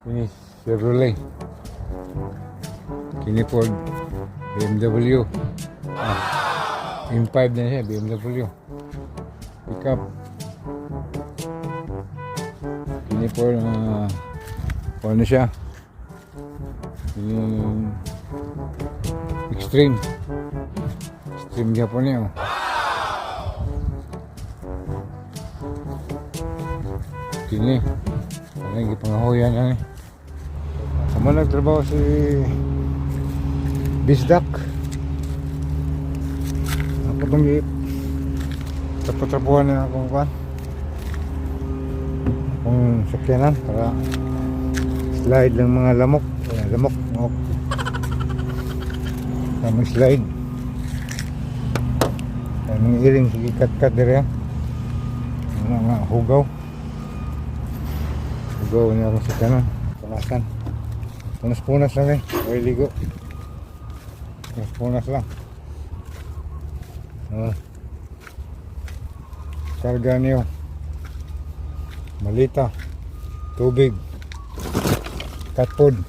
Kini Chevrolet. Kini Ford, BMW. Ah, M5 na siya, BMW. Pickup. Kini Ford, ano siya? Kini Extreme. Extreme gyapon niya, oh. Kini. Ano yung gipangahoyan na ni. Amo nagtrabaho si Bisdak. Ako bang tapo-tapuhan na akong kwan? Akong sakyanan para slide lang mga lamok. Eh, lamok. Lamok. Tamang slide. Ay, mga iring sige kat-kat dire. Ano nga hugaw. Hugaw niya akong sakyanan. Punasan. Punas-punas lang eh. Okay, ligo. Punas-punas lang. Ah. Karga niyo. Malita. Tubig. Cat food.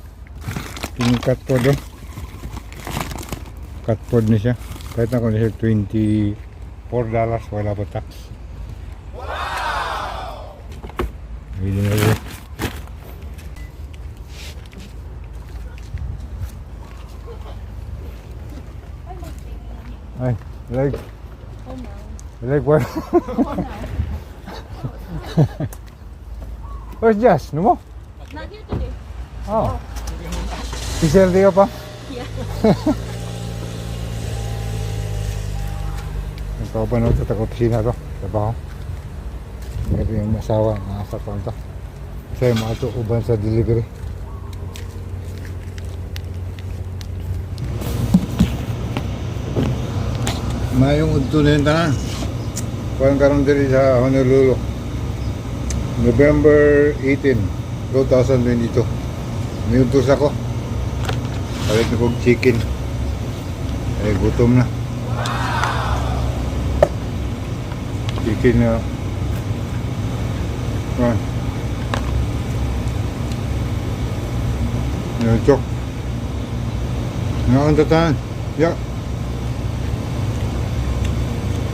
Kini cat food, oh. Cat food ni siya. Kahit na kung siya $24, wala pa tax. Wow! Hindi na rin. Ay, like, Oh no. Like what? Oh no. Where's Jess? No mo? Not here today. Oh. Kisel di ka pa? Yeah. Nagpapanood sa taga-opisina to. Trabaho. Ito yung asawa, nasa konta. Kasi mga ito uban sa delivery. Mayong udto na yung tanan. Kuhan karon diri sa Honolulu. November 18, 2022. May utos ako. Palit na kong chicken. Eh, gutom na. Chicken na. Ah. Yan, chok. Ngayon tatan. Ya.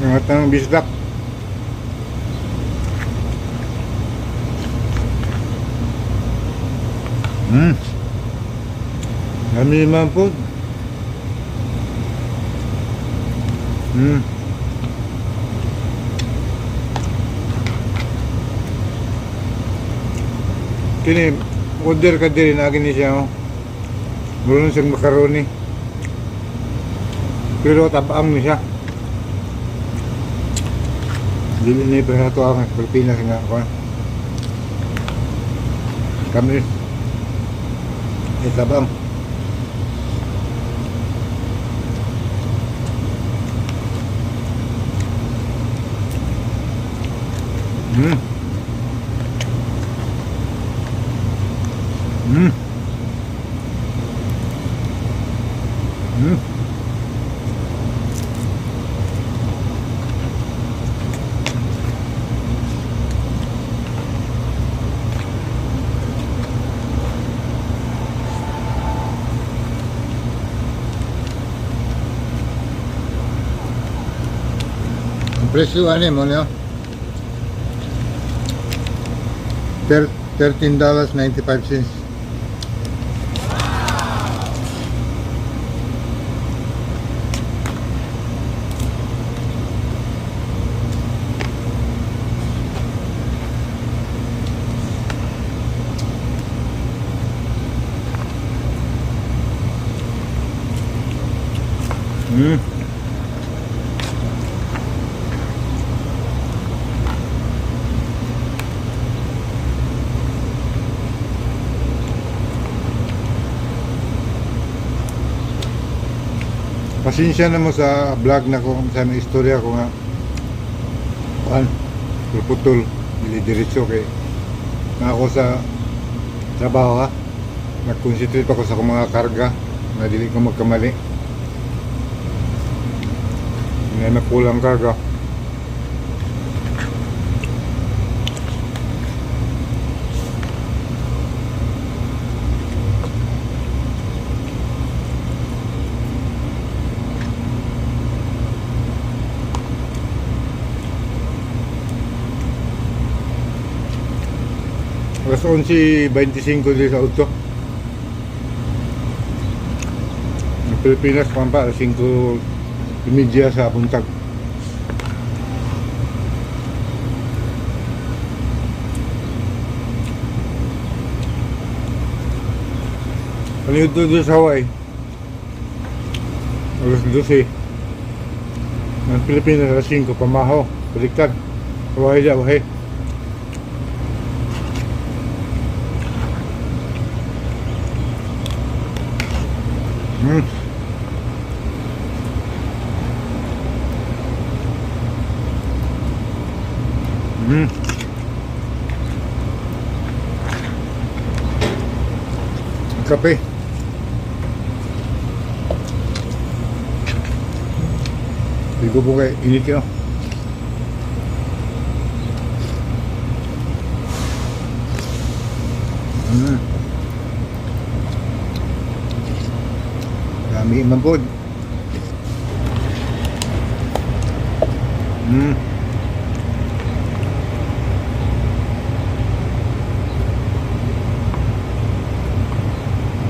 Nga tanong bisdak. Dami naman food. Kini, order ka diri na ni siya, oh. Mura siyang macaroni. Pero tabaang ni siya. Dili ni pa to ang Pilipinas nga ako. Kami eh tabang. Ang presyo ano mo niyo? $13.95. Pasensya na mo sa vlog na ko sa mga istorya ko nga kuan putol, dili diretso kay na ako sa trabaho ha. Nag-concentrate pa ko sa akong mga karga na dili ko magkamali. Hindi na kulang karga. 11:25 diri sa udto. Ang Pilipinas pa pa, alas 5:30 sa buntag. Ano yun doon sa Hawaii? Alas 12. Ang Pilipinas, alas 5, pamahaw. Baliktad. Hawaii dya, Hawaii. Kape. Ligo po kay init yun. Dami man po.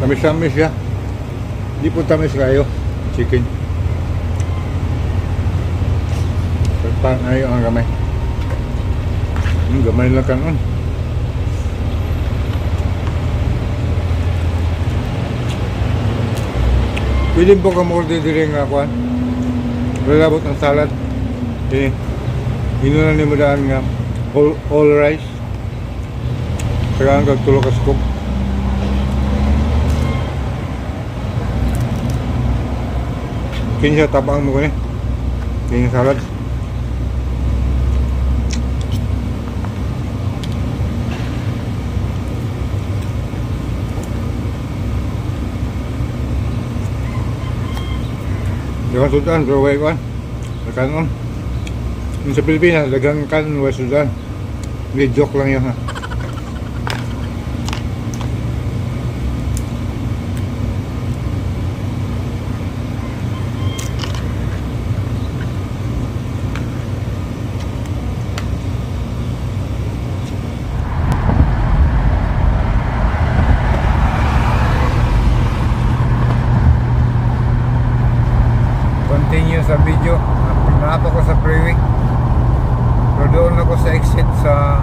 Tamis-tamis siya. Di po tamis kayo. Chicken. Pagpang ayo ang gamay. Gamay lang kanon. Pwede po ka mo diri nga kuan. Lalabot ang salad. Eh, inunan ni mo daan nga all rice. Tagaan kag tulo ka scoop. Kini siya tabang mo kini. Kini salad. Daghang sudan pero way kuan. Kanon. Yung sa Pilipinas, daghang kanon way sudan. Hindi, joke lang yun ha. Continue sa video. Naapa ko sa freeway. Pero doon ako sa exit sa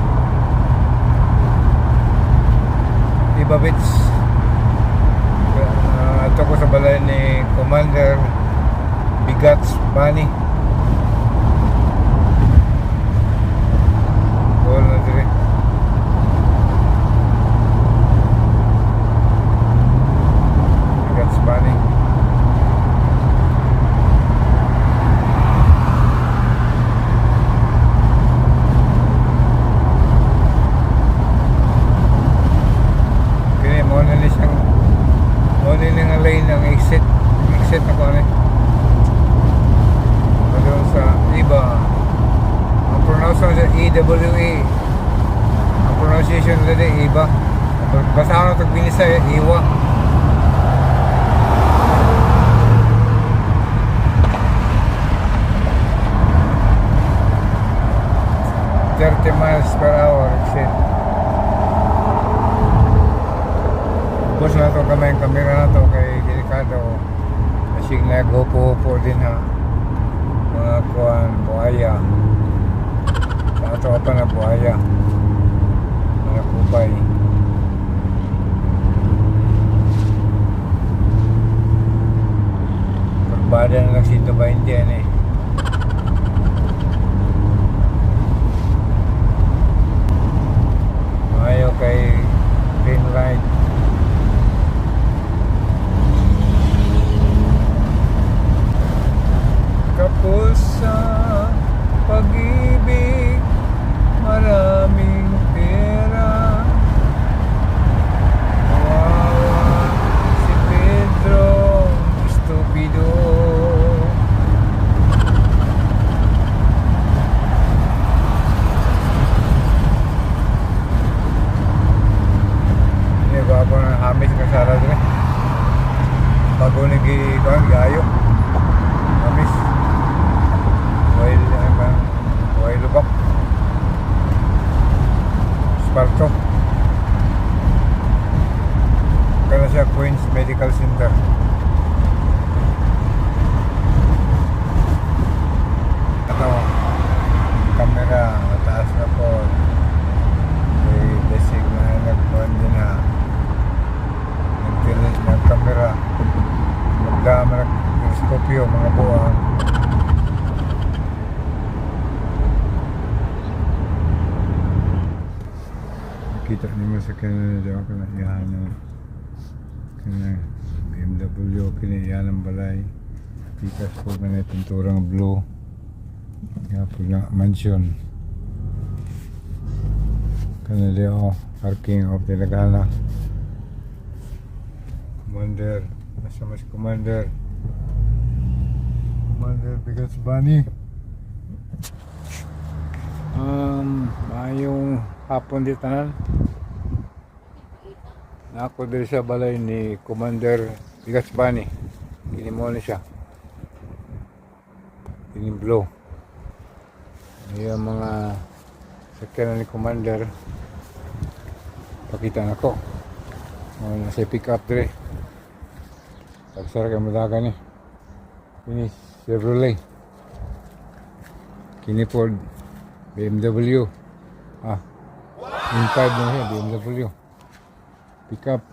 Iba Beach. Ato ko sa balay ni Commander Bigats Bani. Doon na dire. Bigats Bani. Kini mo na ni siyang mo na ni nga lane ang exit. Exit na ko ani. Doon sa iba. Ang pronunciation sa EWA. Ang pronunciation nila iba. Basta ako itong binisaya, iwa. 30 miles per hour exit. Ubos na ito kamay ang kamera na to kay delikado. Kasi naghupo-hupo din ha. Mga kuan, buhaya. Sa ato pa na buhaya. Mga kupay. Kurbada na lang 120 yan eh. Maayo kay green light. Kapos sa pag-ibig, maraming pera. Kawawa si Pedro, estupido. Hindi ba ako ng hamis kasara dre? Bago nag gayo. Hamis. Way, ano ba? Way lubak. Esparto. Points Medical Center. Ito, kamera, mataas na po. May basic na nagkuhan din na nagtilis ng kamera. Magdama ng teleskopyo, mga buwang. Kita niyo sa kanila daw kana iyahan ng kana BMW kini iyahan ang balay. Pikas po na pinturang blue. Kaya po na mansion. Kanila oh, parking of Tilagana. Commander, nasa mas Commander. Commander Bigas Bunny. Maayong hapon di tanan. Nako diri sa balay ni Commander Bigas Bunny. Kini mo ni siya. Kini blue. Yung mga sakyanan ni Commander. Pakita na ko. Mga nasa pick up dire. Tagsara kay madaga ni. Kini Chevrolet. Kini Ford BMW. Ah. M5 na siya, BMW. Pick up.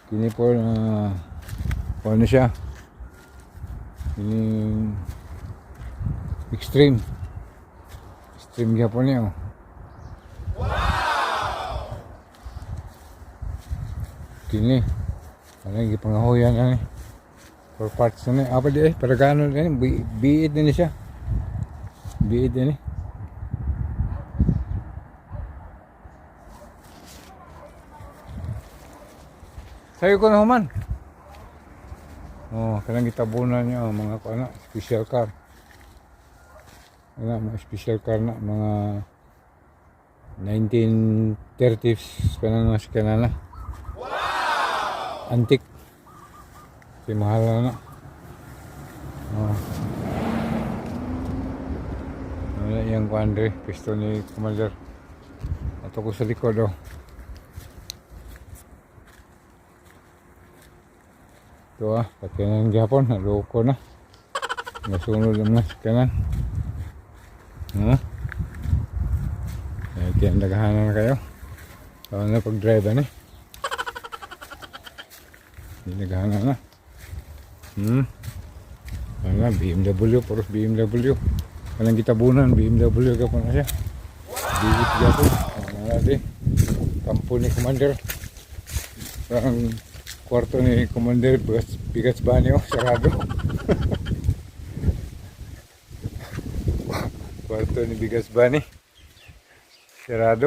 Kini po na ano siya? Kini Extreme. Extreme gyapon niya. Oh. Kini. Ano yung gipangahoyan ani? For parts na ni. Apa di eh, para gano'n ni biit na ni siya. Biit na ni. Sayo ko na human. Oh, kanang gitabunan niya oh, mga kuan na, special car. Ano, mga special car na mga 1930s kanang mga sakyanan na. Antique. Si mahal na na. Oh. Ano yung kuan dre, pisto ni Commander. Ato ko sa likod oh. Ito ah, pati na yung gyapon, naloko na. Nasunod ang mga sakyanan. Huh? Eh, kaya naghahanan na kayo. Tama na pag-drive ano eh. Hindi naghahana na. Ano, BMW, puros BMW. Walang gitabunan, BMW ka po na siya. Bigit gyapon. Ano na di. Kampo ni Commander. Parang kwarto ni Commander Bigas, Bigas Banyo, sarado. Kwarto ni Bigas Bani. Sarado.